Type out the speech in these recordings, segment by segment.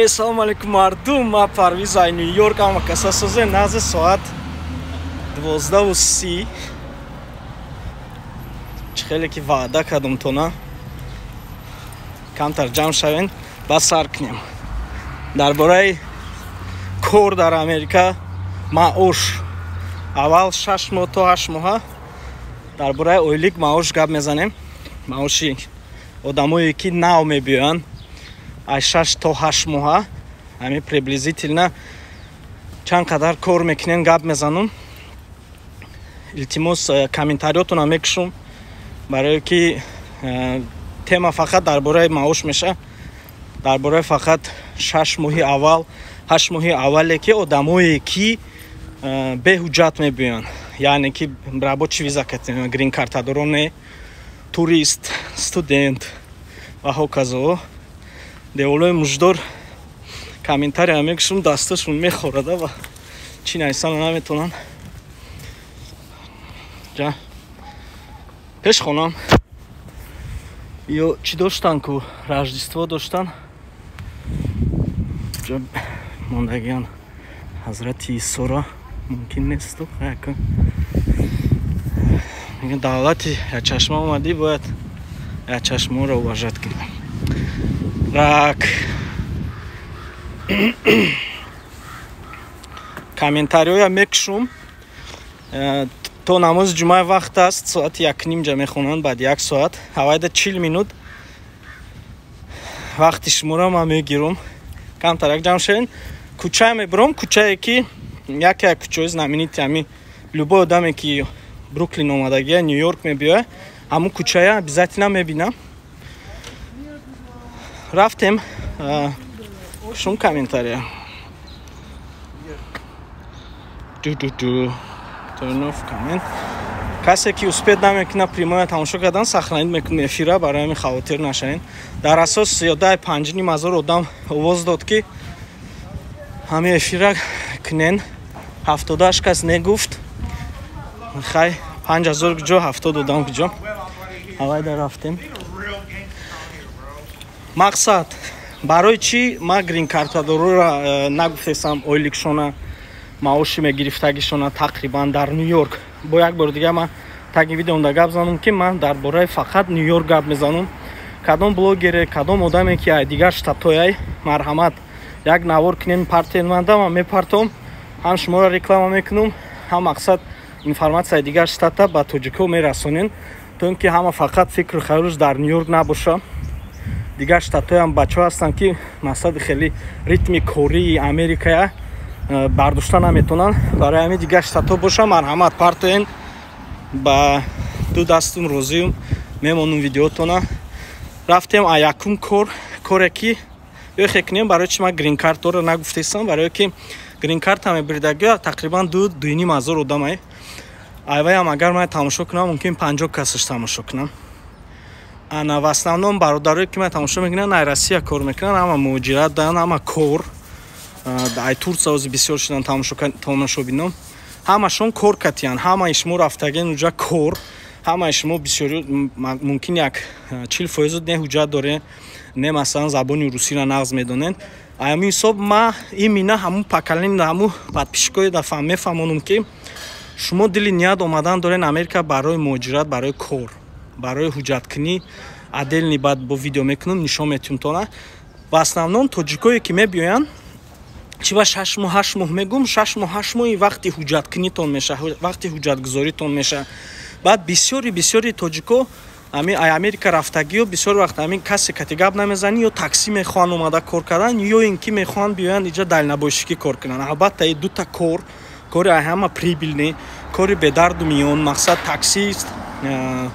Салом алейкум, мардум. Ма Парвиз ай Нью-Йорк. Ама каса созе назе соат 12:30. Чӣ хеле ки ваъда кардум тона. Камтар ҷамъ шавен, ба сар кунем. Дар бораи кор дар Америка, маош. Аввал 6 моҳ то 8 моҳа дар бораи ойлик, маош гап мезанем. Маоши одамое ки нав мебиёянд аз 6 то 8 моҳа, ҳамин приблизительно чанд қадар кор мекунем, гап мезанам. Илтимос, комментариётонам мекушум, барое ки тема фақат дар бораи маош меша, дар бораи фақат 6 моҳи аввал, 8 моҳи аввале ки одамое ки беҳуҷҷат мебиёянд, яъне ки рабочий виза, грин картадорон не, турист, студент ва ҳоказо. Деволои муждор комментария мекушум, дасташон мехорада ва чӣ нависана наметонанд. Ҷа пеш хонам ё чӣ доштан ку, Рождество доштан, ҷа мондагиан ҳазрати Исоро мумкин несту. Мегӯян, давлати якчашма омадӣ, бояд якчашморо уважать кунӣ. Рак комментариҳоя мекушум то намози ҷумъа. Вақт аст, соати 1:30 ҷа мехонанд, баъди як соат ҳавайда 40 минут вақти шуморо ман мегирум. Камтарак ҷамъ шавен. Кӯчае мебурам, кӯчае ки яке аз кӯчаҳои знаменитый, ҳами любой одаме ки Бруклин омадагия, Нью Йорк мебиёяд, ҳамун кӯчая обязательно мебинам. Рафтем, шум комментария. Ду-ду-ду, turn off comment. Касе ки успеть намекунад прямоя тамошо кардан, сохранить мекунем эфира, барои ҳамин хавотир нашавед. Дар асос зиёдаи 5,5 ҳазор одам овоз дод, ки ҳамин эфира кунен. 78 кас негуфт. Хай, 5000 куҷо, 70 одам куҷо? Ҳавайда рафтем. Мақсад, барои чӣ ман грин-картадороро нагуфтесам ойликшона, маоши мегирифтагишона тақрибан дар Ню Йорк? Бо як бори дига ман таги видеомда гап занам, ки ман дар бораи фақат Ню Йорк гап мезанам. Кадом блогере, кадом одаме ки ай дигар штатояй, марҳамат, як навор кунем, партен манда, ман мепартом, ҳам шуморо реклама мекунам, ҳам мақсад информатсияи дигар штата ба тоҷико мерасонем, то ин ки ҳама фақат фикру хаёлш дар Ню Йорк набоша. Дигар штатҳоям бачаҳо ҳастанд, ки мақсади хеле ритми кории Америкая бардошта наметонанд. Барои ҳамин дигар штатҳо боша, марҳамат, партоен, ба ду дастум розиюм, мемонум видеотона. Рафтем. А якум кор, коре ки ёхе кунем. Барои чи ман грин-картаро нагуфтесам? Барое ки грин-карта мебиридагиё тақрибан 2-2,5 ҳазор одамай. Айваям агар ман тамошо кунам, мумкин 50 касаш тамошо кунам. Ана, в основном бародарое ки ман тамошо мекунанд, ай Россия кор мекунанд, ҳама муҳоҷират доранд, ҳама кор. Ай Турция ози бисёр шудан тамошобинон, ҳамашон кор катиянд. Ҳамаи шумо рафтагин уҷа кор, ҳамаи шумо бисёри мумкин як 40 фоизу не ҳуҷҷат доред, не масалан забони русиро нағз медонед. Ҳамин ҳисоб ма имина ҳамун поколение, ҳамун подписчикои мефаҳмонам, ки шумо дили ният омадан дорен Америка барои муҳоҷират, барои кор, барои ҳуҷҷаткунӣ отдельный баъд бо видео мекунам, нишон метиҳум тона. В основном тоҷикое ки мебиёянд, чи ба 6 моҳ, 8 моҳ мегум? 6 моҳ, 8 моҳи вақти ҳуҷҷаткунитон меша, вақти ҳуҷҷатгузоритон меша. Баъд бисёри тоҷико ами ай Америка рафтагиё бисёр вақт ҳамин касе кати гап намезанӣ, ё таксӣ мехоҳанд омада кор кардан, ё ин ки мехоҳанд биёянд иҷа дальнобойщикӣ кор кунанд. Албатта, и дута кор, кори ай ҳама прибыльный, кори бедарду миён. Мақсад, таксист,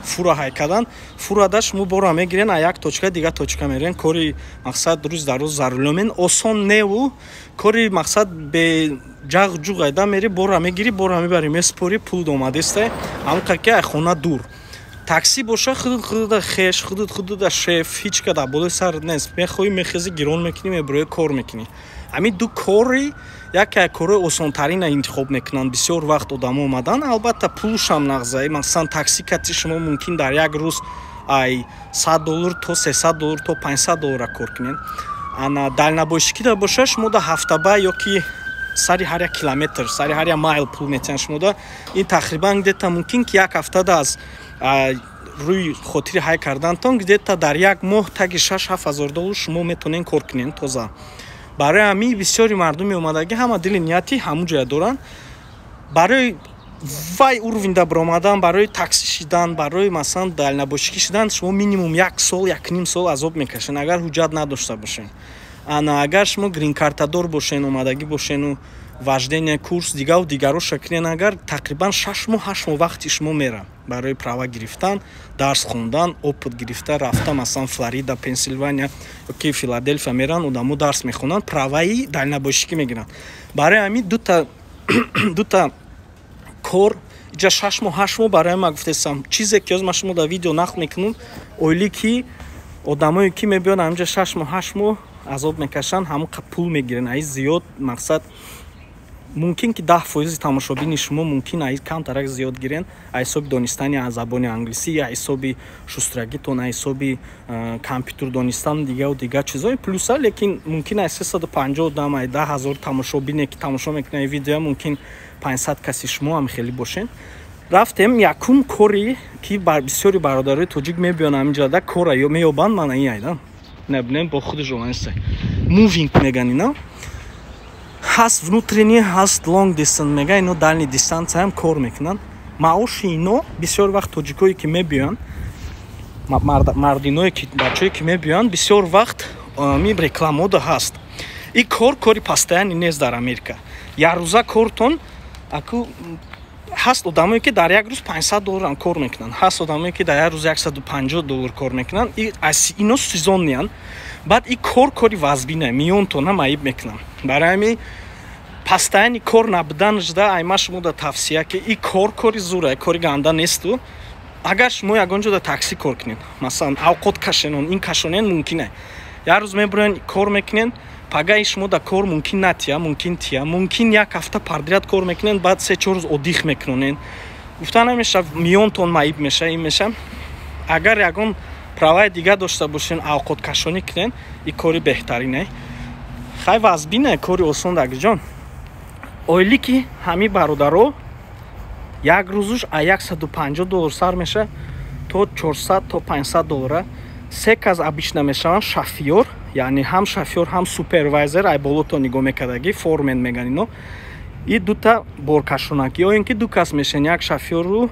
фура ҳай кардан. Фурада шумо бора мегирен, а як точка дигар точка мерен. Кори мақсад рӯз дар рӯз за рулёмен осон неву кори мақсад бе ҷағ ҷуғ айда мери, бора мегирӣ, бора мебарӣ, месупорӣ, пул омадестай. Ҳамон ки ай хона дур. Таксӣ боша, худут худуда хеш, худут худуда шеф, ҳеҷ ка дар болои сарат нест. Мехоҳӣ, мехезӣ, гирон мекунӣ, мебироӣ, кор мекунӣ. Ҳамин ду кори яке аз корҳои осонтарина интихоб мекунанд бисёр вақт одамо омадан. Албатта, пулушам нағза. Масалан, таксӣ кати шумо мумкин дар як рӯз ай 100 доллар то 300 доллар, то 500 доллара кор кунед. Ана дальнобойщикида боша, шумо да ҳафтаба ё ки сари ҳар як километр, сари ҳар як майл пул метиҳанд шумода. Ин тақрибан где-то мумкин ки як ҳафтада аз рӯи хотири ҳай кардантон где-то дар як моҳ таги 6-7 ҳазор доллар шумо метавонед кор кунед тоза. Барои ҳамин бисёри мардуми омадагӣ ҳама дили нияти ҳамун ҷоя доранд. Барои вай уровеньда баромадан, барои такси шидан, барои, масалан, дальнобойщикӣ шидан, шумо минимум як сол, 1,5 сол азоб мекашед, агар ҳуҷҷат надошта бошед. Ана агар шумо гринкартадор бошен, омадагӣ бошену вождение курс, дигаву дигароша кунен, агар тақрибан 6 моҳ, 8 моҳ вақти шумо мера барои права гирифтан, дарс хондан, опыт гирифта рафта. Масалан, Флорида, Пенсилвания ёки Филаделфия меран одамо, дарс мехонанд, праваи дальнобойщикӣ мегиранд. Барои ҳамин дута кор иҷа 6 моҳ, 8 моҳ. Барои ма гуфтесам, чизе ки ҳоз ма шумо дар видео нақл мекунам, ойлики одамое ки мебиёнд ҳаминҷа, 6 моҳ, 8 моҳ азоб мекашанд, ҳамон пул мегиранд. Аи зиёд, мақсад, мумкин ки 10 фоизи тамошобини шумо мумкин аи камтарак зиёд гирен, а ҳисоби донистани забони англисӣ, а ҳисоби шустрагитон, а ҳисоби компютер донистан, дигаву дигар чизҳои плюса. Лекин мумкин ай 350 одам, ай 10 000 тамошобине ки тамошо мекунад видео, мумкин 500 каси шумо ҳам хеле бошен. Рафтем якум кори ки бисёри бародарои тоҷик мебиён ҳаминҷода, кора ё меёбанд. Мана ин айда набинем, бо худи журналиста moving меган. Ина ҳаст внутренний, ҳаст long distance мега. Ино дальний дистанцияам кор мекунанд. Маоши ино бисёр вақт тоҷикое ки мебиёянд, мардиное ки, бачое ки мебиёянд, бисёр вақт ми рекламода ҳаст. И кор кори постоянный нест дар Америка. Якрӯза кортон аку ҳаст. Одамое ки дар як рӯз 500 долларам кор мекунанд, ҳаст одамое ки дар як рӯз 150 доллар кор мекунанд. Ино сезонныянд. Баъд и кор кори вазбина, миёнтона маиб мекунанд. Барои ҳамин постоянный кор набуданашда айма шумо да тавсия, ки и кор кори зура, кори ганда несту. Агар шумо ягон ҷо да такси кор кунед, масалан, авқот кашенон, ин кашонен, мумкин як рӯз мебуроен, кор мекунен, пагаи шумо да кор мумкин натия, мумкин тия, мумкин як ҳафта подряд кор мекунен, баъд 3-4 рӯз отдых мекунонен. Гуфта намеша, миёнтон маиб меша, ин меша. Агар ягон праваи дигар дошта бошен, авқоткашонӣ кунен, и кори беҳтарине. Хай, вазбине, кори осон дагиҷон. Ойлики ҳами бародаро як рӯзуш а 150 доллар сар меша то 400, то 500 доллара. Се кас обычно мешаванд: шофёр, яъне ҳам шофёр, ҳам супервайзер, ай болото нигоҳ мекардагӣ, foreman меган ино, и дута боркашонак, ё ин ки ду кас мешен, як шофёру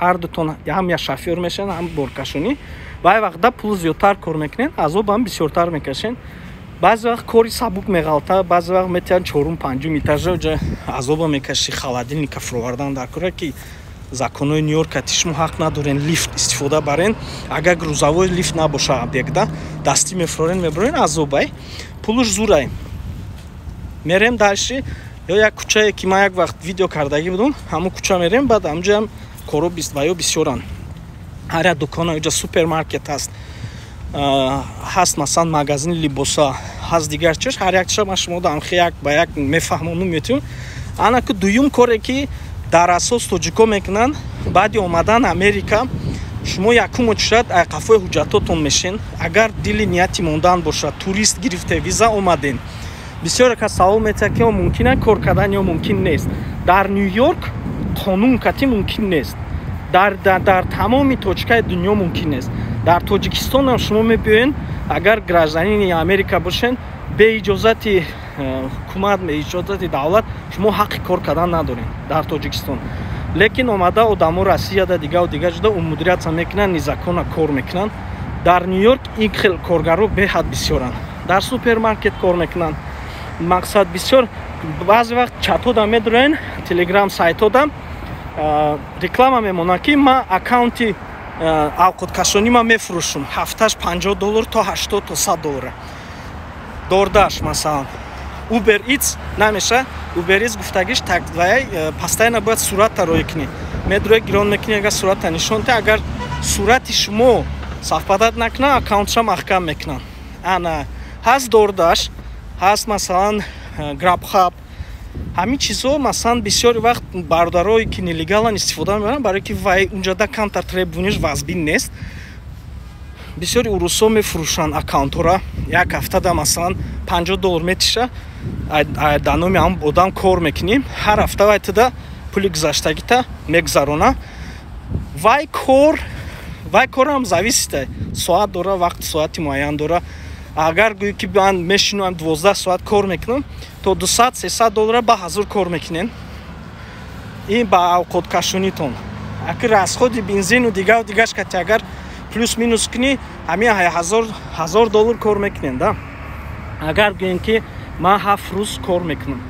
ҳар дутон ҳам як шофёр мешен, ҳам боркашонӣ. Вай вақта пул зиёдтар кор мекунен, азобам бисёртар мекашен. Баъзе вақт кори сабук меғалта, баъзе вақт метиҳанд чорум, панҷум этажа, ҷа азоба мекаши, холодильника фуровардан дар кора, ки законҳои Нью-Йорка ти шумо ҳақ надорен лифт истифода барен, агар грузовой лифт набоша объекта, дастӣ мефурорен, мебурен, азобай, пулуш зурай. Мерем дальше. Ё як кӯчае ки ман як вақт видео кардагӣ будум, ҳамон кӯча мерем. Баъд ҳамҷоям коро ваё бисёранд. Ҳар як дукона ҷа супермаркет ҳаст, ҳаст, масалан, магазини либоса ҳаст, дигар чиш. Ҳар як чиша ман шумо дамхи як ба як мефаҳмону метиём. Ана ку дуюм коре ки дар асос тоҷико мекунанд баъди омадан Америка: шумо якум очирад қафои ҳуҷҷатотон мешен. Агар дили нияти мондан бошад, турист гирифте, виза омаден, бисёре кас савол метиҳад, ки мумкин аст кор кардан ё мумкин нест. Дар Ню Йорк қонун кати мумкин нест, дар тамоми точкаи дунё мумкин нест. Дар Тоҷикистонам шумо мебиёен, агар гражданини Америка бошен, беиҷозати ҳукумат, беиҷозати давлат шумо ҳаққи кор кардан надоред дар Тоҷикистон. Лекин омада одамо Россияда, дигаву дигар ҷуда умудряться мекунанд, незаконно кор мекунанд. Дар Ню Йорк ин хел коргаро беҳад бисёранд, дар супермаркет кор мекунанд. Мақсад, бисёр баъзе вақт чатода медуроен, Телеграм сайтода реклама мемонад, ки ман аккаунти авқоткашонӣ ман мефурӯшам, ҳафташ 50 доллар то 80 то 100 доллара. DoorDash, масалан, Uber Eats намеша. Uber Eats гуфтагиш вай постоянно бояд сурата рӯй кунӣ. Медурӯи, гирон мекунӣ, агар сурата нишон те, агар сурати шумо совпадать накунад, аккаунтша маҳкам мекунанд. Ана ҳаст DoorDash, ҳаст, масалан, Grubhub. Ҳамин чизҳо, масалан, бисёри вақт бародарое ки нелегалан истифода мебаранд, барое ки вай унҷода камтар требованияш вазбин нест. Бисёри урусҳо мефурӯшанд аккаунтҳоро. Як ҳафтада, масалан, $50 метиша, дар номи ҳам одам кор мекунӣ, ҳар ҳафта вай туда пули гузаштагита мегузарона. Вай корам зависит, соат дора, вақти соати муайян дора. Агар гӯӣ, ки ман мешинам, 12 соат кор мекунам, то 200-300 доллара ба ҳазур кор мекунен. Ин ба авқоткашонитон. Аки расходи бензину дигаву дигаш кати агар плюс минус кунӣ, ҳамин $1000 кор мекунен, да. Агар гӯем, ки ман 7 рӯз кор мекунам.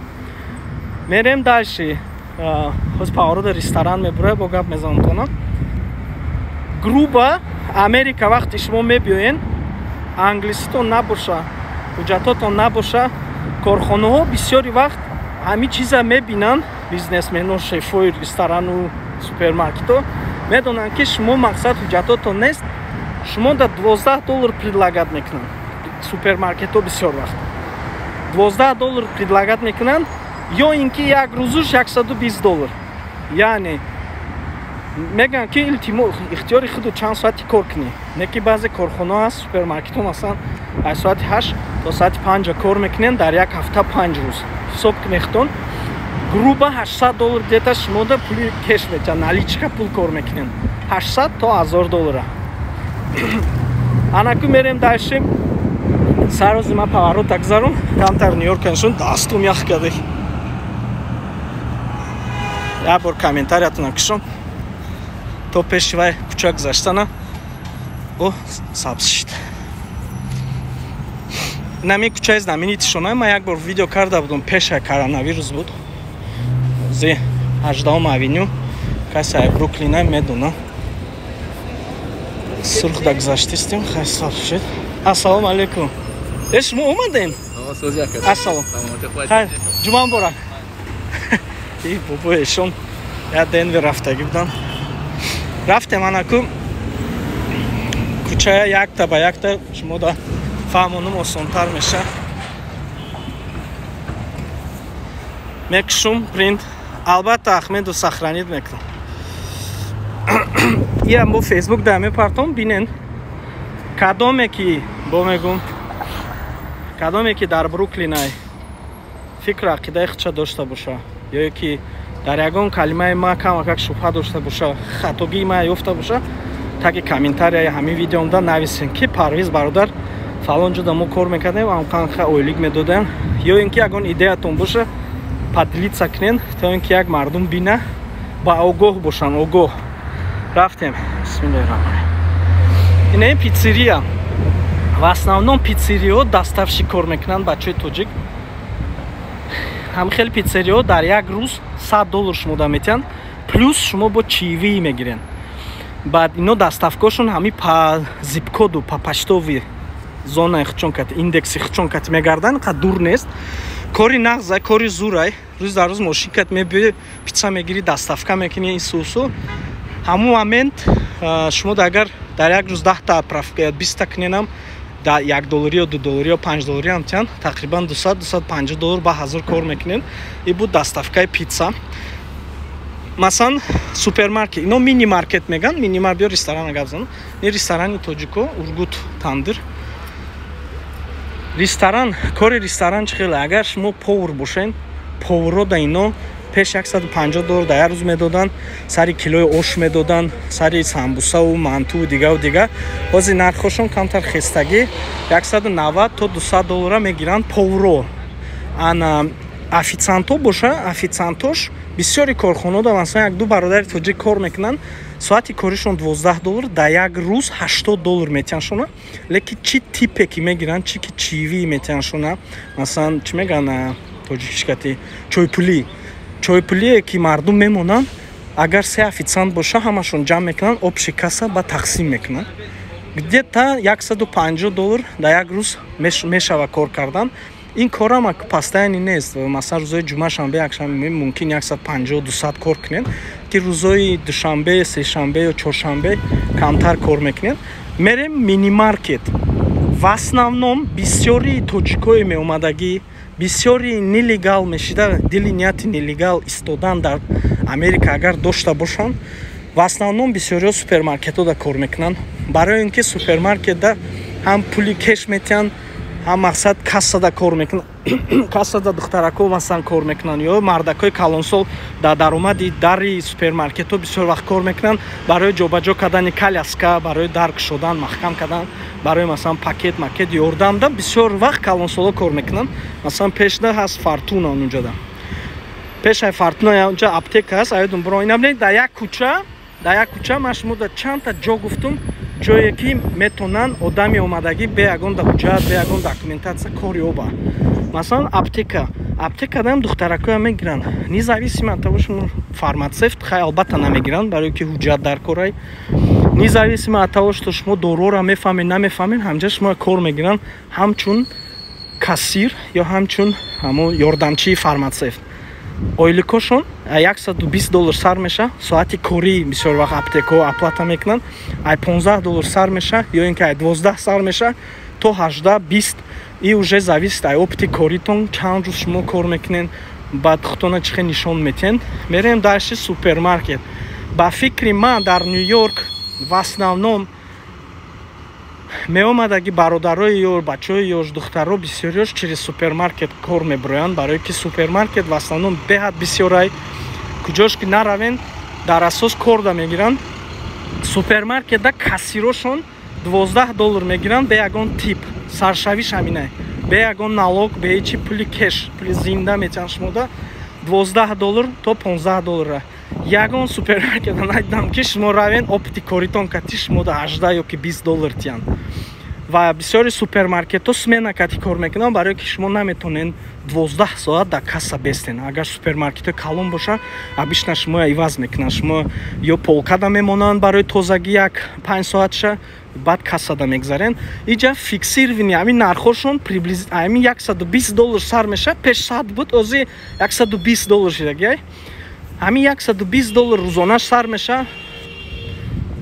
Мерем дальше. Ҳоз поворода ресторан мебура, бо гап мезанам тона. Грубо, Америка вақте шумо мебиёен, англиситон набоша, ҳуҷҷатотон набоша, корхонаҳо бисёри вақт ҳамин чиза мебинанд. Бизнесмено, шефои ресторану супермаркетҳо медонанд, ки шумо, мақсад, ҳуҷҷатотон нест, шумо да $12 предлагать мекунанд. Супермаркетҳо бисёр вақт $12 предлагать мекунанд ё ин ки як рӯзуш $120. Яъне мегӯянд, ки илтимо, ихтиёри худу, чанд соати кор кунӣ. Не ки баъзе корхонаҳо ҳаст, супермаркетҳо, масалан, аз соати 8 то соати 5 кор мекунем, дар як ҳафта 5 рӯз. Ҳисоб кунехтон, грубо $800 где-то шумода пули кеш метиҳанд, наличка пул кор мекунем, 800 то 1000 доллара. Анаку мерем дальше. Саррози ман поворота гузарум, камтар Нью-Йорка нишон, дастум ях каде. Як бор комментариятона кишом то пеши вай кӯча гузаштана. О, сабз шид. Инами кӯчаи знаменитишона ман як бор видео карда будам, пеша коронавирус буд. Зи 18-ум авеню, касе ай Бруклина медона. Сурхда гузаштистем, хай, сабз шид. Ассалому алайкум. Э, шумо омадем? Ассалом, хай, ҷумъа муборак. И бобо эшон я Денвер рафтагӣ буданд. Рафтем, анаку кӯчая якта ба якта шумо да фаҳмонум, осонтар меша. Мекушум принт, албатта, Ахмеду сохранить мекунам. Иам бо Фейсбук да мепартом, бинен. Кадоме ки, бо мегум, кадоме ки дар Бруклинай, фикру ақидаи худша дошта боша ё ки дар ягон калимаи ма камакак шубҳа дошта боша, хатогии ма ёфта боша, таги комментарияи ҳамин видеомда нависен, ки Парвиз бародар, фалон ҷода мо кор мекардем, амқанха ойлик медодем, ё ин ки ягон идеятон боша, поделиться кунен, то ин ки як мардум бина, ба огоҳ бошанд, огоҳ. Рафтем. Бисмиллаҳи раҳмони. Инаи пиццерия. В основном пиццериҳо доставщик кор мекунанд, бачаҳои тоҷик. Ҳам хеле пиццериҳо дар як рӯз $100 шумо да метиҳанд, плюс шумо бо чаевые мегирен. Баъд ино доставкаошон ҳами па зипкоду, па почтовый зонаи худшон кати, индекси худшон кати мегарданд, қа дур нест. Кори нағзай, кори зурай. Рӯз дар рӯз мошин кат мебиёи, питса мегирӣ, доставка мекунӣ, исусу. Ҳамун момент шумо агар дар як рӯз 10-та отправка, 20-та куненам, да 1 доллари ё 2 доллари ё 5 доллари ҳам тиҳанд, тақрибан 200-250 доллар ба ҳазор кор мекунем. И буд доставкаи питса. Масалан, супермаркет, ино мини маркет меган, мини маркет. Биё, ресторана гап занам. Ин ресторани тоҷико, Ургут тандир ресторан. Кори ресторан чӣ хеле? Агар шумо повар бошен, поварро да ино пеш 150 доллар дар як рӯз медоданд, сари килои ош медоданд, сари самбусаву мантуву дигаву дига. Ҳозир нархҳошон камтар хестагӣ, 190 то 200 доллара мегиранд поварро. Ана официантҳо боша, официантош бисёри корхонаҳо да, масалан, як ду бародари тоҷик кор мекунанд, соати коришон 12 доллар, дар як рӯз 80 доллар метиҳанд шона. Лекин чӣ типе ки мегиранд, чӣ ки чаевые метиҳанд шона, масалан, чӣ мегӯянд тоҷикишкати, чойпулӣ. Чойпулие ки мардум мемонанд, агар се официант боша, ҳамашон ҷамъ мекунанд, общий касса ба тақсим мекунанд. Где-то 150 доллар дар як рӯз мешава кор кардан. Ин корам постоянный нест. Масалан, рӯзои ҷумъа, шанбе, якшанбе мумкин 150, 200 кор кунед, ки рӯзои душанбе, сешанбе ё чоршанбе камтар кор мекунед. Мерем минимаркет. В основном бисёри тоҷикои меомадагӣ, бисёри нелегал мешида, дили нияти нелегал истодан дар Америка агар дошта бошанд, в основном бисёриҳо супермаркетҳо да кор мекунанд. Барои ин ки супермаркетда ҳам пули кеш метиҳанд, ҳам мақсад кассада кор мекунанд. Кассада духтарако масалан кор мекунанд ё мардакои калонсол дар даромади дари супермаркетҳо бисёр вақт кор мекунанд барои ҷобаҷо кардани коляска, барои дар кушодан, маҳкам кардан, барои масалан пакет макет ёрдам да бисёр вақт калонсоло кор мекунанд. Масалан пешда ҳаст Фортуна, онҷода пешай Фортуна онҷа аптека ҳаст. Аёдум биро ина бинед, дар як кӯча, дар як кӯча ман шумо да чандта ҷо гуфтум, ҷое ки метавонанд одами омадагӣ бе ягон ҳуҷҷат, бе ягон документатсия кор ёба. Масалан аптека, аптекадаам духтаракоя мегиранд, независимо от того шумо фармацевт, хай албатта намегиранд, барои ки ҳуҷҷат дар корай. Независимо от того что шумо доруро мефаҳмед намефаҳмед, ҳамҷа шумо кор мегиранд ҳамчун кассир ё ҳамчун ҳамон ёрдамчии фармацевт. Ойликошон $120 сар меша, соати корӣ бисёр вақт аптекаҳо оплата мекунанд, ай $15 сар меша ё ин ки ай 12 сар меша то 18-20, и уже зависит ай опыти коритон, чанд рӯз шумо кор мекунед, баъд худтона чӣ хел нишон метиҳед. Мерем дальше супермаркет. Ба фикри ман дар Нью-Йорк в основном меомадаги бародарои ё бачаҳои ёш, духтаро бисёриёш через супермаркет кор мебироянд, барое ки супермаркет в основном беҳад бисёрай, куҷош ки наравен дар асос корда мегиранд. Супермаркетда кассирошон $12 мегиранд бе ягон тип, саршавиш ҳаминай, бе ягон налог, бе ҳечи, пули кеш, пули зинда метиҳанд шумода $12 то $15. Ягон супермаркета надидам ки шумо равен опыти коритон кати шумода 18 ё ки $20 тиҳанд. Ва бисёри супермаркетҳо смена кати кор мекунанд, барое ки шумо наметонед 12 соат дар касса бестен. Агар супермаркетҳои калон боша, обычно шумо иваз мекунанд, шумо ё полкада мемонанд барои тозагӣ як 5 соатша, баъд кассада мегзарен. Иҷа фиксированный ҳамин нархошон приблиз ҳамин $120 сар меша, пеш 100 буд, ози $120 шидагиай. Ҳамин $120 рӯзона сар меша.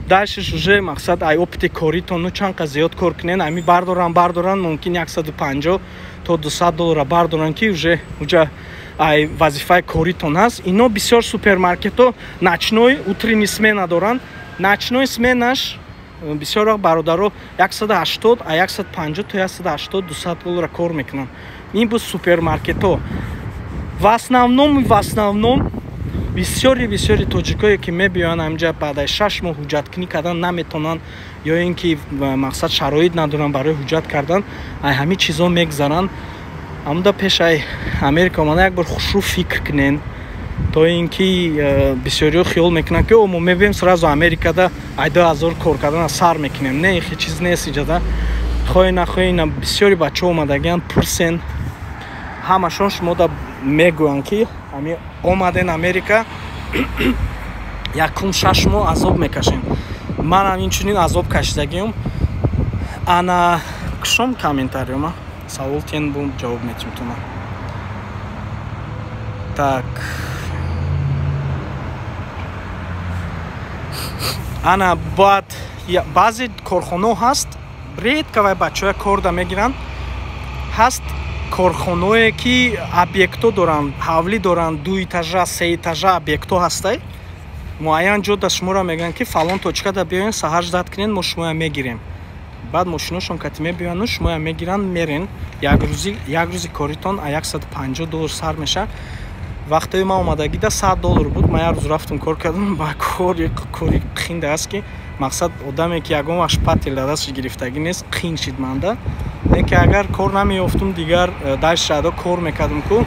Дальше уже мақсад ай опыти коритону чанд қа зиёд кор кунен, ҳамин бардоран мумкин 150 то $200 бардоран, ки уже уҷа ай вазифаи коритон ҳаст. Ино бисёр супермаркетҳо ночной, утренний смена доранд. Ночной сменаш бисёр вақт бародаро 180, ай 150 то 180 $200 кор мекунанд. Ин буд супермаркетҳо. В основном бисёри тоҷикое ки мебиёянд ҳамҷа баъд аз 6 моҳ ҳуҷҷаткунӣ кардан наметавонанд ё ин ки мақсад шароит надоранд барои ҳуҷҷат кардан, ай ҳамин чизо мегзаранд. Ҳамуда пеш ай Америка омада як бор хушрӯ фикр кунен, то ин ки бисёриҳо хиёл мекунанд ки о мо мебием сразу Америкада ай 2000 кор кардана сар мекунем. Не, хе чиз нест иҷода. Хоҳе нахоҳе ина бисёри бачаҳо омадагианд, пурсен, ҳамашон шумода мегӯянд ки ҳамин омаден Америка якум 6 моҳ азоб мекашем. Манам инчунин азоб кашидагиам. Ана кушом комментариёма савол тен бум ҷавоб метим туна. Так, ана баъд баъзе корхонаҳо ҳаст, редко вай бачаҳоя корда мегиранд. Ҳаст корхонаое ки объектҳо доранд, ҳавлӣ доранд, 2 этажа, 3 этажа объектҳо ҳастай. Муайян ҷо да шуморо мегӯянд ки фалон точкада биёен, саҳар ждать кунед, мо шумоя мегирем. Баъд мошиношон кати мебиёяну шумоя мегиранд, мерен. Як рӯзи коритон а $150 сар меша. Вақтои ман омадагида $100 буд, ман як рӯз рафтум кор кардам, ба кори қинда аст ки мақсад одаме ки ягон вақт шпатель дар дасташ гирифтагӣ нест, қин шид манда. Леки агар кор намеёфтум, дигар дальше адо кор мекардум ку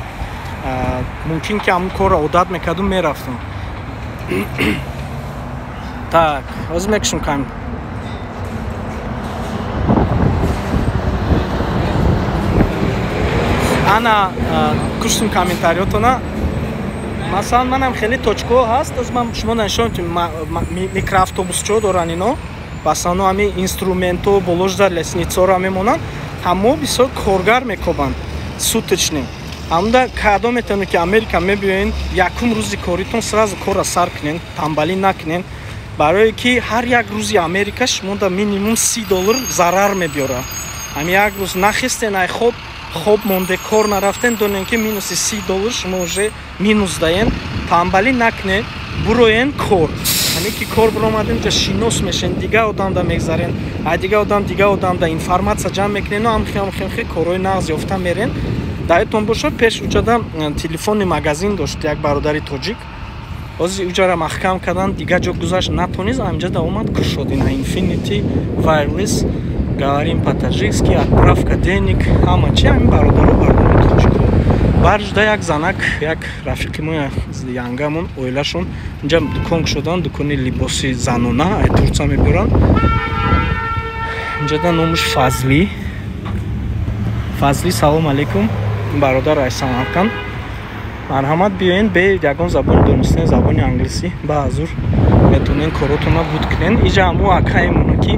мумкин ки ҳамун корро одат мекардум, мерафтум. Так, ҳозир мекушем кам. Ана куштум комментариётона. Масалан манам хеле точкаҳо ҳаст, аз ман шумо нишон медиҳам, микроавтобусчаҳо доранд ино, масалан ҳамин инструментҳо болош дар лесницаҳоро мемонанд, ҳамо бисёр коргар мекобанд суточный. Ҳамда кадом метавонед ки Америка мебиёен, якум рӯзи коритон сразу корра сар кунен, тамбалӣ накунен, барое ки ҳар як рӯзи Америка шумода минимум $30 зарар мебиёрад. Ҳамин як рӯз нахестен ай хоб, хоб монде кор нарафтен, донен ки минуси $30 шумо уже минус даен. Тамбалӣ накунед, буроен кор. Ҳамин ки кор биромадем, ҷа шинос мешен, дига одамда мегзарен, а дига одам дига одамда информатсия ҷамъ мекунен, амхи корҳои нағз ёфта мерен. Даётон бошад, пеш уҷада телефони магазин дошт як бародари тоҷик. Ҳозир уҷара маҳкам кардан, дига ҷо гузашт натонист, амҷада омад кушод. Ина Infinity Wireless, говорим по-таджикски, отправка денег, ҳама чи ҳамин бародаро, бародари тоҷико. Баржда як занак, як рафиқи мо, янгамон, оилашон инҷа дукон кушодан, дукони либоси занона, ай Турция мебиёранд. Инҷада номуш Фазли. Фазли, салом алейкум, бародар ай Самарқанд. Марҳамат, биёен, бе ягон забони донистани, забони англисӣ ба ҳазур метонен коротона буд кунен. Иҷа ҳамо акаемона ки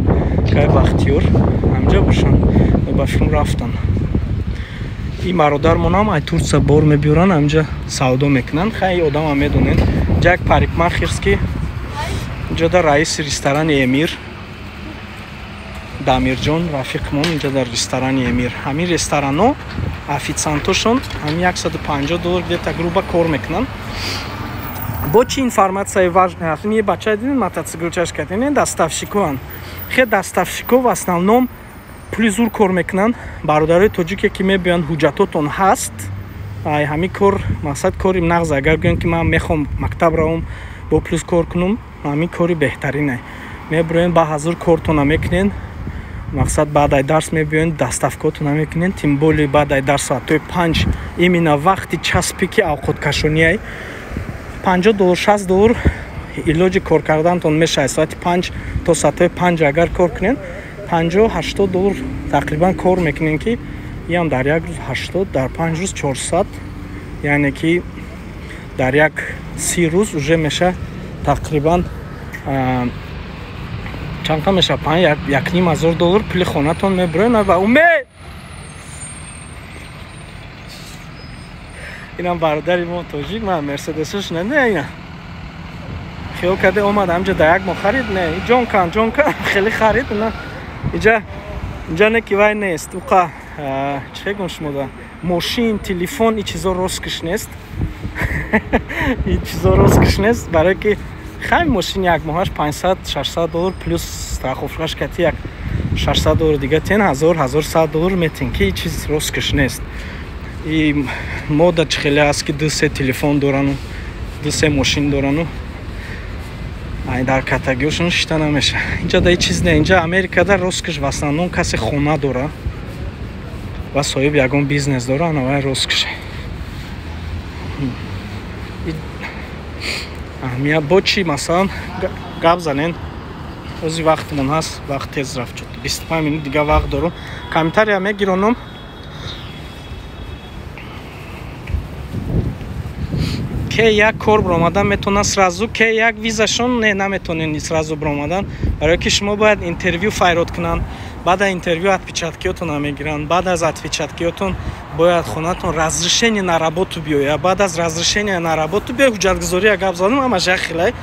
кай Бахтиёр ҳамҷа бошанд, ба филм рафтан. Ин бародармонам ай Турция бор мебиёранд, ҳамҷа савдо мекунанд. Хай, одамам медонен. Инҷа як парикмахерский, инҷода раиси ресторани Эмир Дамирҷон рафиқмон, инҷа дар ресторани Эмир. Ҳамин ресторано официантошон ҳамин $150 где-то грубо кор мекунанд. Бо чи информатсияи важный ҳаст? Ин бача дидин, мотоциклчаш кардин, доставщикоанд. Хе, доставщико в основном пули зур кор мекунанд. Бародарои тоҷике ки мебиёянд, ҳуҷҷатотон ҳаст, ай ҳамин кор мақсад кори нағз. Агар гӯям ки ман мехоҳам мактаб равам, бо плюс кор кунам, ҳамин кори беҳтаринае. Мебироен, ба ҳазур кортона мекунен, мақсад баъд ай дарс мебиёен, доставкотона мекунен, тем более баъд ай дарс соатҳои 5, именно вақти час пики авқоткашониай, $50, $60 илоҷи кор кардантон мешавад. Соати 5 то соатҳои 5 агар кор кунен, $50-80 тақрибан кор мекунен, ки иам дар як рӯз 80, дар 5 рӯз 400, яъне ки дар як 30 рӯз уже меша тақрибан чанд меша, $1,500 пули хонатон мебироен. Ва умед, инам бародари мо тоҷик, ман мерседесаш не, ина хиёл карде омад ҳамҷа да як моҳ харид, не, ҷон кан, ҷон кан, хеле харид. На, иҷа инҷа не ки вай нест, уқа чӣ гум шумода, мошин, телефон, и чизо роскиш нест, и чизо роскиш нест, барое ки хай мошин як моҳаш $500-600 плюс страховкаш кати як $600 дига тен, 1000, $1100 метен, ки чиз роскиш нест. И мода чӣ хеле аст, ки ду се телефон дорану ду се мошин дорану ай дар катагиошон шита намеша. Инҷа да чиз не, инҷа Америкада роскиш в основном касе хона дора ва соҳиби ягон бизнес дора, анавай роскише. Аҳамият бо чӣ, масалан, гап занен, ози вақтмон ҳаст, вақт тез рафт, шуд 25 минут дига вақт дорум, комментария мегиронам. Ке як кор биромадан метавонад сразу, ке як визашон не, наметонен сразу биромадан, барое ки шумо бояд интервю файрод кунанд, баъд аз интервю отпечаткиётонро мегиранд, баъд аз отпечаткиётон бояд хонатон разрешение на работу биёяд, баъд аз разрешение на работу биёяд ҳуҷҷатгузория. Гап задам, ҳамаш як хелай.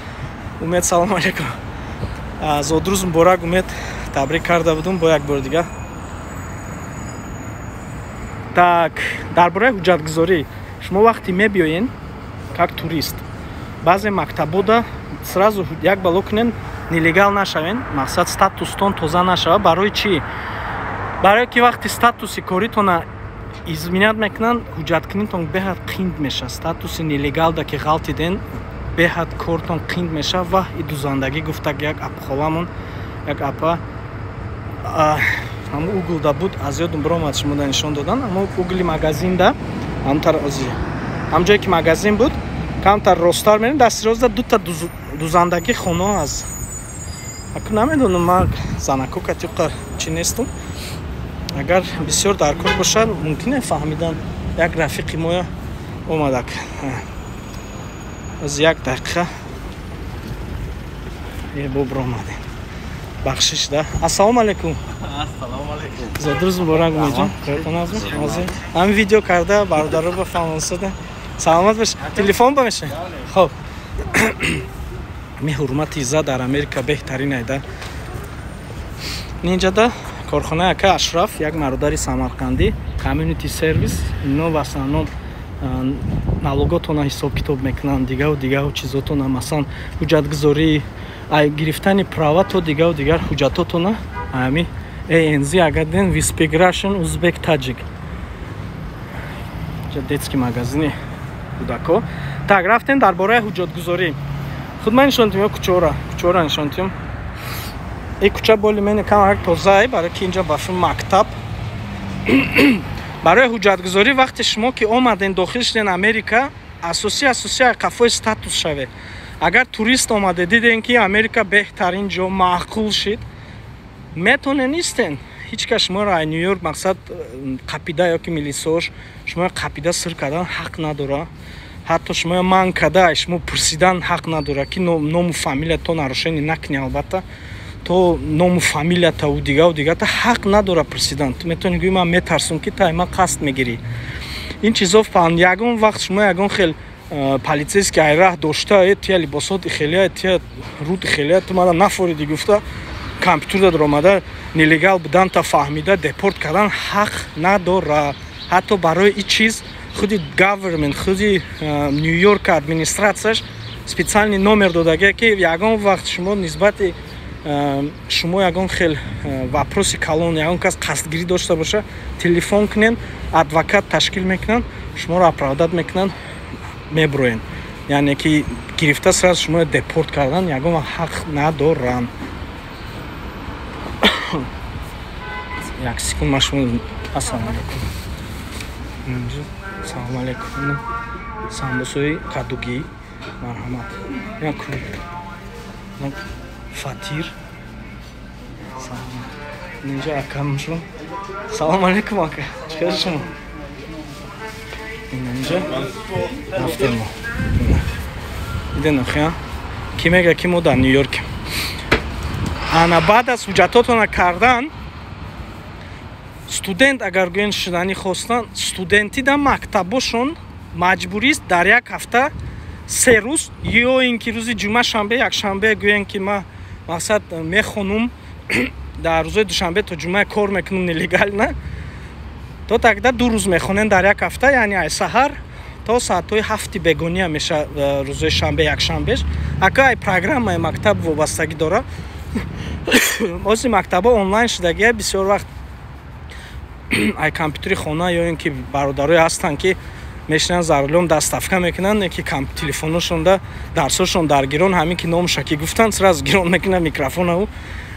Умед, салом алейкум, зодрӯз муборак, Умед, табрик карда будум, бо як бори дига. Так, дар бораи ҳуҷҷатгузорӣ, шумо вақте мебиёен как турист, баъзе мактабода сразу як бало кунен, нелегал нашавен, мақсад статустон тоза нашава. Барои чӣ? Барое ки вақти статуси коритона изменять мекунанд, ҳуҷҷаткунитон беҳад қинд мешавад. Статуси нелегалда ки ғалтиден, беҳад кортон қинд мешавад. Ва и дузандагӣ гуфтак, як апхоламон, як апа ҳамо углда буд, аз ёдум биромад шумода нишон додан, аммо угли магазинда, ҳамтар ози ҳам ҷое ки магазин буд, камтар росттар мерем, дасти ростда дута дузандагӣ хоно аз. Аку намедонам, ман занако катиқа чӣ нестум, агар бисёр дар кор бошад, мумкин фаҳмидан. Як рафиқи моя омадак, аз як дақиқа бо биромадем, бахшиш да. Ассалому алайкум. Ассалому алайкум. Зодрӯз муборак, Умедҷон. Ҳамин видео карда бародаро ба фаҳмонсода. Саломат бош. Телефон ба меша? Хоб. Ми ҳурмати иззат дар Америка беҳтарин айда. Инҷада корхонаи ака Ашраф, як мародари самарқандӣ, community service, ино в основном Налоготона ҳисоб китоб мекунанд, дигаву дигаву чизотона, масалан, ҳуҷҷатгузорӣ, гирифтани права то дигаву дигар ҳуҷҷатотона. Ами ANZ агар диден, we speak Russian, Uzbek, Tajik. Детский магазини кӯдако. Так, рафтем дар бораи ҳуҷҷатгузорӣ. Худ ман нишон дим ё кӯчора, кӯчора нишон дим. И кӯча боли мени камарак тозае, барои ки инҷа бафи мактаб. Барои ҳуҷҷатгузорӣ, вақте шумо ки омаден, дохил шуден Америка, асосӣ қафои статус шавед. Агар турист омаде, диден, ки Америка беҳтарин ҷо маъқул шид, метонен истен. Ҳеҷ кас шуморо ай Ню Йорк, мақсад, қапида ё ки милисош шуморо қапида сир кардан ҳақ надора. Ҳатто шуморо манъ карда, шумо пурсидан ҳақ надора, ки ному фамилия то нарушение накунӣ. Албатта, то ному фамилиятаву дигаву дигата ҳақ надора пурсидан. Ту метавонӣ гӯӣ, ман метарсум, ки тай ман қасд мегирӣ. Ин чизо ягон вақт шумо ягон хел полицейский ай раҳ дошта, э, тия либосот хелия, тия руд хелия, ту мара нафориди гуфта, компютерда даромада, нелегал буданта фаҳмида, депорт кардан ҳақ надора. Ҳатто барои ин чиз худи government, худи Нью Йорк администратсияш специальный номер додагия, ки ягон вақт шумо нисбати шумо ягон хел вопроси калон, ягон кас қасдгирӣ дошта боша, телефон кунен, адвокат ташкил мекунанд, шуморо оправдать мекунанд, меброен. Яъне ки гирифта сразу шуморо депорт кардан ягон вақт ҳақ надоранд. Як секунд, ма шумо, ассалому алайкум, салому алайкум. Самбусои кадугӣ, марҳамат. Фатир инҷа. Акамшо, салому алайкум, ака, чӣ хел шумо? Инҷа рафтем мо. Диден, охи, ки мега, ки мо дар Ню Йоркем. Ана, баъд аз ҳуҷҷатотона кардан, студент агар гӯен шуданӣ хостан, студентӣ дар мактабошон маҷбурист дар як ҳафта 3 рӯз, ё ин ки рӯзи ҷумъа, шанбе, якшанбе. Гӯен, ки ма, мақсад, мехонум, дар рӯзои душанбе то ҷумъа кор мекунум нелегально, то тогда 2 рӯз мехонем дар як ҳафта, яъне ай саҳар то соатҳои 7-и бегония меша рӯзои шанбе, якшанбеш. Ака, ай программаи мактаб вобастагӣ дора. Ози мактабҳо онлайн шудагия, бисёр вақт ай компютери хона ё ин ки бародарое ҳастанд, ки мешинанд за рулём, доставка мекунанд, ки телефоношонда дарсошон дар гирон. Ҳамин ки номуша ки гуфтанд, сразу гирон мекунад микрофонау,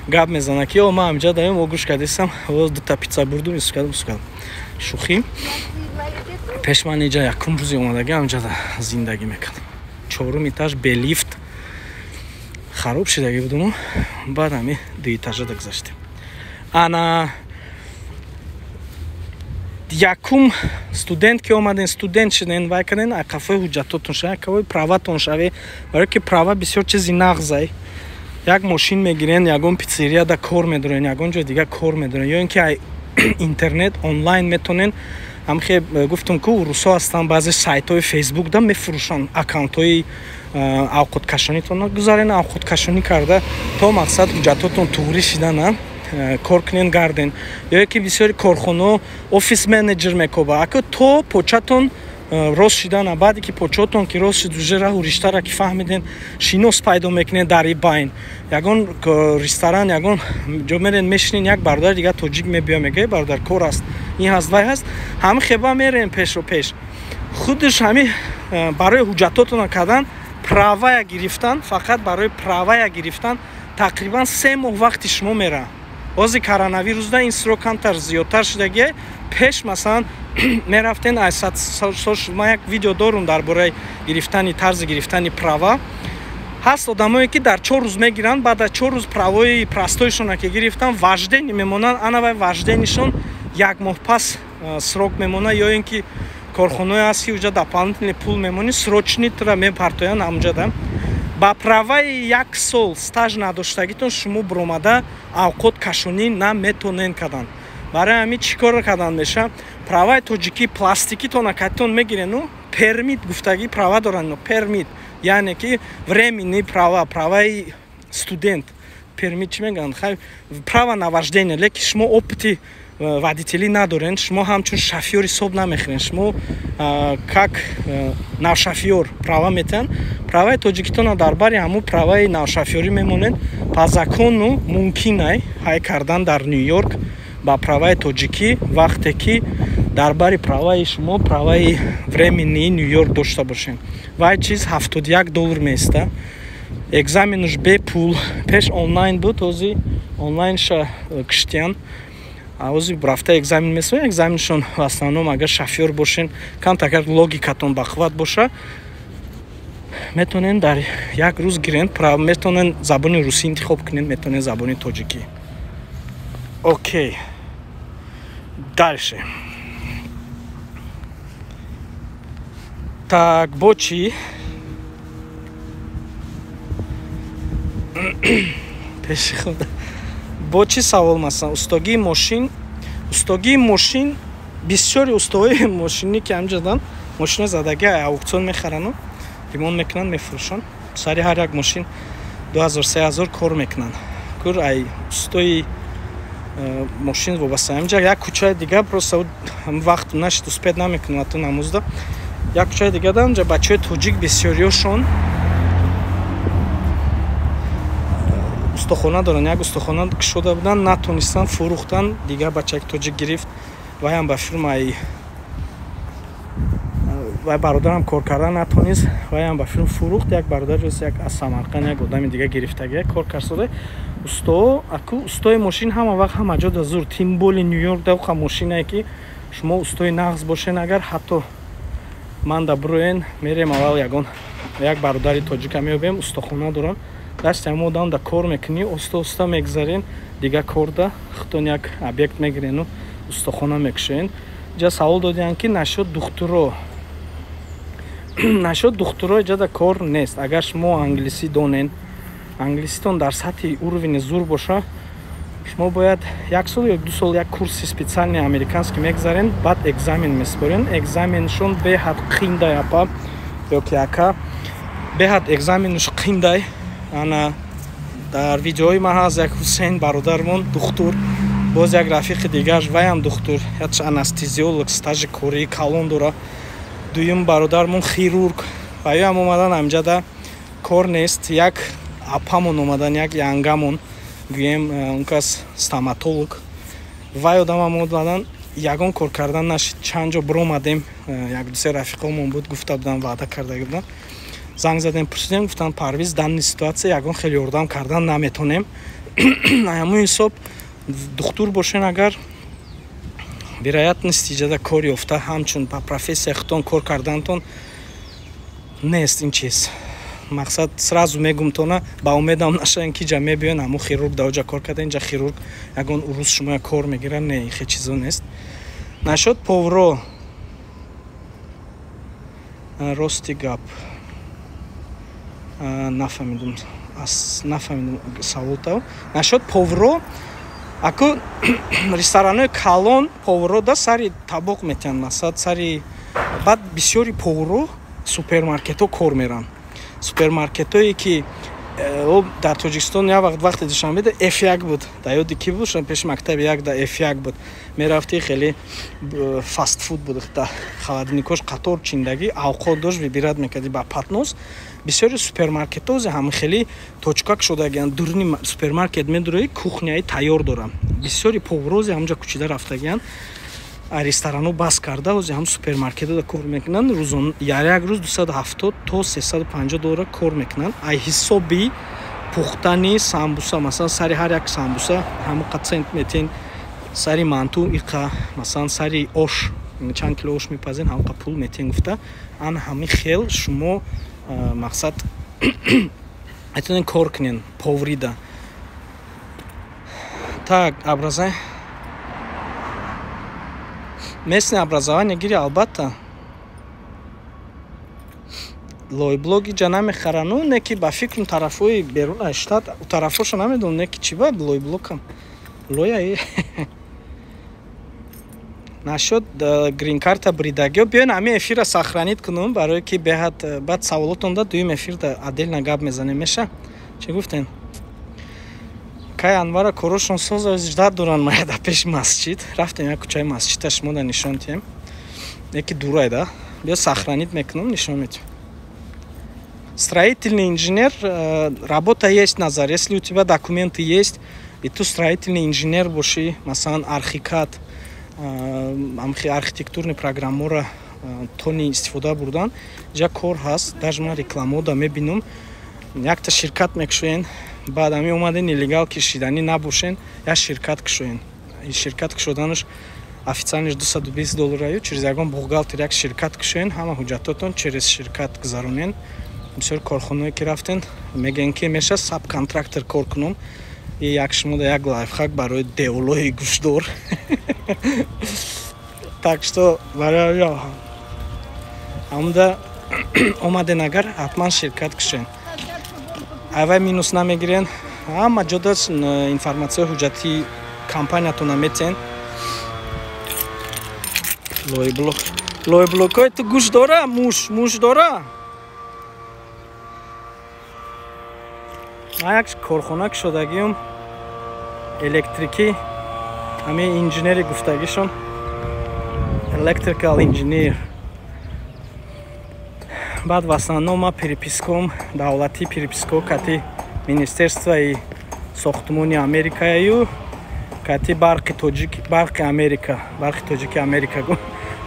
гап мезанад, ки о, ман ҳамҷа даём, о, гӯш кардисам, о, дута пицца бурдум, искадам, искадам. Шӯхӣ. Пеш ман иҷа якум рӯзи омадагӣ ҳамҷа зиндагӣ мекардам, чорум этаж, бе лифт, хароб шидагӣ будуму. Баъд ҳами ду этажада гузаштем. Ана, якум студент ки омаден, студент шуден, вай карден, қафои ҳуҷҷатотон шаве, қафои праватон шаве, барое ки права бисёр чизи нағзай. Як мошин мегирен, ягон пиццерияда кор медорен, ягон ҷои дигар кор медорен, ё ин ки интернет онлайн метонен. Ҳамхе гуфтум, ку русо ҳастанд, баъзе сайтҳои Фейсбукда мефурӯшанд аккаунтҳои авқоткашонитон. Гузарен, авқоткашонӣ карда, то, мақсад, ҳуҷҷатотон туғрӣ шидана, кор кунен, гарден. Ё ки бисёри корхонао офис менеҷер мекоба. Ака, то початон рост шидана, баъде ки почотон ки рост шид, уже раҳу риштара ки фаҳмиден, шинос пайдо мекунед дар и байн. Ягон ресторан, ягон ҷо мерен, мешинен, як бародари дигар тоҷик мебиёя, мега, бародар, кор аст, ин ҳаст, вай ҳаст. Ҳами хеба мерен пешро пеш. Худаш ҳами барои ҳуҷҷатотона кардан, правая гирифтан, фақат барои правая гирифтан тақрибан 3 моҳ вақти шумо мера. Ҳозир коронавирусда ин срок камтар зиёдтар шудагие. Пеш, масалан, мерафтен, ман як видео дорум дар бораи гирифтани, тарзи гирифтани права. Ҳаст одамое, ки дар 4 рӯз мегиранд. Баъд аз 4 рӯз правои простойшона ки гирифтан, вождение мемонанд. Ана, вай вождениешон як моҳ пас срок мемонад. Ё ин ки корхонаое ҳаст, ки уҷа дополнительный пул мемонӣ, срочныйтра мепартоянд. Ҳамуҷада ба праваи як сол стаж надоштагитон шумо биромада авқот кашонӣ наметонен кардан. Барои ҳамин чӣ кор кардан меша? Праваи тоҷикӣ пластикитона катитон мегирену permit гуфтагӣ права доранд. Permit, яъне ки временный права, праваи студент, permit чӣ мегӯянд, хай, право на вождение. Лекин шумо опыти Водителӣ надорен, шумо ҳамчун шофёр ҳисоб намехӯрен. Шумо как навшофёр права метиҳанд. Праваи тоҷикитона дар бари ҳамун праваи навшофёрӣ мемонед. По закону мумкин ай ҳай кардан дар Нью-Йорк ба праваи тоҷикӣ, вақте ки дар бари праваи шумо праваи временный Нью-Йорк дошта бошед. Вай чиз $71 меиста. Экзаменуш бепул. Пеш онлайн буд, ҳозир онлайнша киштиян. Ҳозир рафта экзамен месоян. Экзаменшон в основном, агар шофёр бошен, камтар логикатон бақувват боша, метавонен дар як рӯз гирен. Метавонен забони русӣ интихоб кунен, метавонен забони тоҷикӣ. Окей, дальше. Так, бо чӣ? Пеши худа. Бо чӣ савол масалан? Устогии мошин, устогии мошин, бисёри устоҳои мошинӣ ки ҳамҷадан мошино задаги аукцион мехарану ремонт мекунанд, мефурӯшанд. Сари ҳар як мошин 2000-3000 кор мекунанд. Кур ай устои мошин вобаста. Ҳамҷа як кӯчаи дига, просто вақт нашид, успеть намекунад ту намузда. Як кӯчаи дига да ҳамҷа бачаҳои тоҷик бисёриёшон устохона доранд. Як устохона кушода буданд, натонистанд, фурӯхтанд. Дигар бачаки тоҷик гирифт. Вайам ба фирмаи вай бародарам кор кардан натонист, вайам ба фирм фурӯхт. Як бародар як аз Самарқанд як одами дига гирифтагия кор карсода. Усто, аку устои мошин ҳама вақт ҳама ҷо да зур. Тим боли Нью-Йорк да уқа мошинае ки шумо устои нағз бошен, агар ҳатто ман да броен, мерем аввал ягон як бародари тоҷика меёбем, устохона дорам. Дасти ҳама одам да кор мекунӣ, оста оста мегзарен, дига корда худтон як объект мегирену устохона мекушоен. Иҷа савол додиянд ки нашуд духтуро. Нашуд духтуро иҷа да кор нест. Агар шумо англисӣ донен, англиситон дар сатҳи уровени зур боша, шумо бояд як сол ё 2 сол як курси специальный американский мегзарен, баъд экзамен меспорен. Экзаменшон беҳад қиндай апа ё ки ака, беҳад экзаменш қиндай. Ана дар видеои ман ҳаст як Ҳусейн бародармон духтур, боз як рафиқи дигарш вайам духтур, якш анестезиолог, стажи кории калон дора. Дуюм бародармон хирург, ваёам омадан ҳамҷада кор нест. Як апамон омадан, як янгамон гӯем, он кас стоматолог, вай одамам омадан, ягон кор кардан нашид. Чанд ҷо биромадем, як дусе рафиқомон буд, гуфта будам, ваъда карда будам. Занг задем, пурсидем, гуфтанд Парвиз, данный ситуация ягон хеле ёрдам кардан наметонем. Ҳамун ҳисоб духтур бошен, агар вероятности иҷода кор ёфта ҳамчун ба профессия худтон кор кардантон нест ин чиз. Мақсад сразу мегумтона, ба умедам нашавен ки ҷа мебиён ҳамун хирург да оҷа кор карда, инҷа хирург ягон урус шумо кор мегирад, не, ин хел чизо нест. Нашуд повро, рости гап нафаҳмидум, нафаҳмидум саволтав. Нашуд повро, аку ресторанҳои калон повро да сари табоқ метиҳанд, масалан сари баъд бисёри повро супермаркетҳо кор меранд. Супермаркетҳое ки дар Тоҷикистон як вақт вақти Душанбе да F1 буд, дар ёди ки буд, пеши мактаби як да F1 буд, мерафти хеле фастфуд буд, да холодильникош қатор чиндагӣ авқот дошт, выбирать мекарди ба патнос. Бисёри супермаркетҳо ҳам хеле точкак шудагианд, дуруни супермаркет медурои кухняи тайёр доранд. Бисёри поврози ҳамҷа кучида рафтагианд, ресторанҳо бас карда, ози ҳам супермаркетҳо кор мекунанд. Рӯзон як рӯз 270 то 350 доллар кор мекунанд. Ай ҳисоби пухтани самбуса, масалан сари ҳар як самбуса ҳамон қад цент метен, сари манту иқа, масалан сари ош чанд кило ош мепазен, ҳамон қад пул метен гуфта. Ан ҳамин хел шумо мақсад метавонед кор кунед поврида. Так, образование, местное образование гири, албатта лойблоги ҷа намехарану, не ки ба фикрам тарафҳои берун аз штат, тарафҳоша намедонам, не ки чӣ ба лойблокам лоя нашуд. Грин-карта бридагиё биён ҳамин эфирра сохранить кунум, барое ки беҳад баъд саволотон да дуюм эфирда отдельно гап мезанем. Меша чӣ гуфтен? Акай Анвара корошон соза ждат доран мая да пеши масҷид. Рафтем як кӯчаи масҷида шумо да нишон тиҳем. Яки дурай да. Биё сохранить мекунам, нишон метиҳем. Строительный инженер, работа есть, Назар. Если у тебя документы есть, и ту строительный инженер бошӣ, масалан, ArchiCAD, архитектурный программаро тони истифода бурдан, ҷа кор ҳаст. Даже ман рекламода мебинам, якта ширкат мекушоен, баъд ами омаден нелегал кишиданӣ набошен, як ширкат кушоен. Ширкат кушоданаш официальныйш 220 доллараю, через ягон бухгалтер як ширкат кушоен, ҳама ҳуҷҷатотон через ширкат гузаронен. Бисёр корхонаое ки рафтен, мегӯен ки меша сабконтрактор кор кунам. И як шумода як лайфхак барои деволои гӯшдор. Так что барои ҳамда омаден, агар ҳатман ширкат кушен, айвай минус намегирен. Ҳама ҷода информатсияи ҳуҷҷати компаниятона метиҳен. Лойблок, лойблокҳои ту гӯш дора, муш, муш дора. Ман як корхона кушодагиам электрикӣ, ҳамин инженери гуфтагишон, electrical engineer. Баъд в основном ма переписком давлатӣ, переписко кати министерствои сохтмони Америкаю, кати барқи тоҷик, барқи Америка, барқи тоҷики Америка,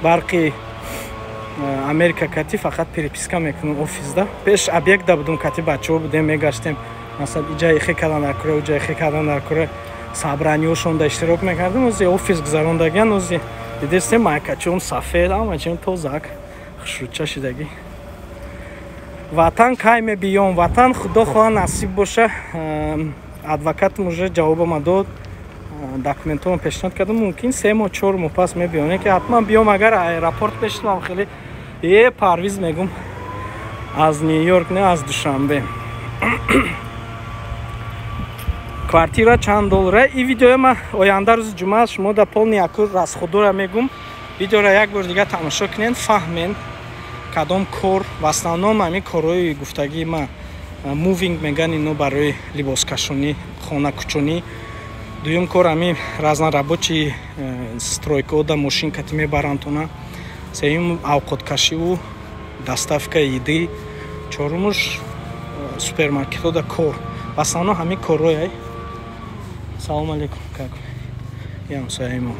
барқи Америка кати фақат переписка мекунам офисда. Пеш объектда будум, кати бачаҳо будем, мегаштем, масалан, иҷа ихе кардан дар кура, уҷа ихе кардан дар кура, собраниёшонда иштирок мекардем. Ози офис гузарондагиан, ози дидестем, майкачом сафед, ҳамачиам тозак, хушрӯча шидагӣ. Ватан кай мебиём? Ватан, худо хоҳа, насиб боша. Адвокатам уже ҷавобама дод, документҳоам пешниҳод кардам, мумкин 3 моҳ, 4 моҳ пас мебиём, ки ҳатман биём. Агар аэропорт бешинам, хеле е парвиз мегум аз Нью Йорк, не аз Душанбе. Квартира чанд доллара? И видеои ма оянда рӯзи ҷумъа шумо да полный яку расходора мегум. Видеоро як бор дига тамошо кунен, фаҳмен кадом кор. В основном ҳамин корҳои гуфтагии ма, moving меган ино, барои либоскашонӣ, хонакучонӣ. Дуюм кор ҳамин разнорабочий, стройкаода мошин кати мебарандтона. Сеюм авқоткашиву доставка еды. Чорумуш супермаркетода кор. В основном ҳамин корҳое. Салом алейкум, как ҳамсояимо.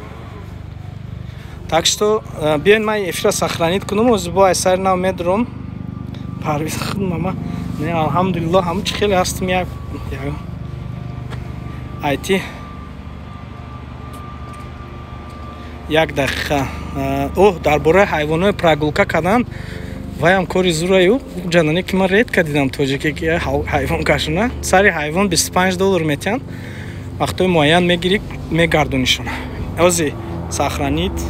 Так что биёед, ман эфира сохранить кунам, ози бо айсари нав медурам парвиз худмама. Не, алҳамдулилло, ҳамун чи хеле ҳастам, як айти як дақиқа. Оҳ, дар бораи ҳайвонҳои прогулка кардан, ваям кори зураю ҷанане, ки ман редко дидам тоҷике ки ҳайвон кашона. Сари ҳайвон 25 доллар метиҳанд, вақтҳои муайян мегирӣ, мегардонишон. Ози сохранить.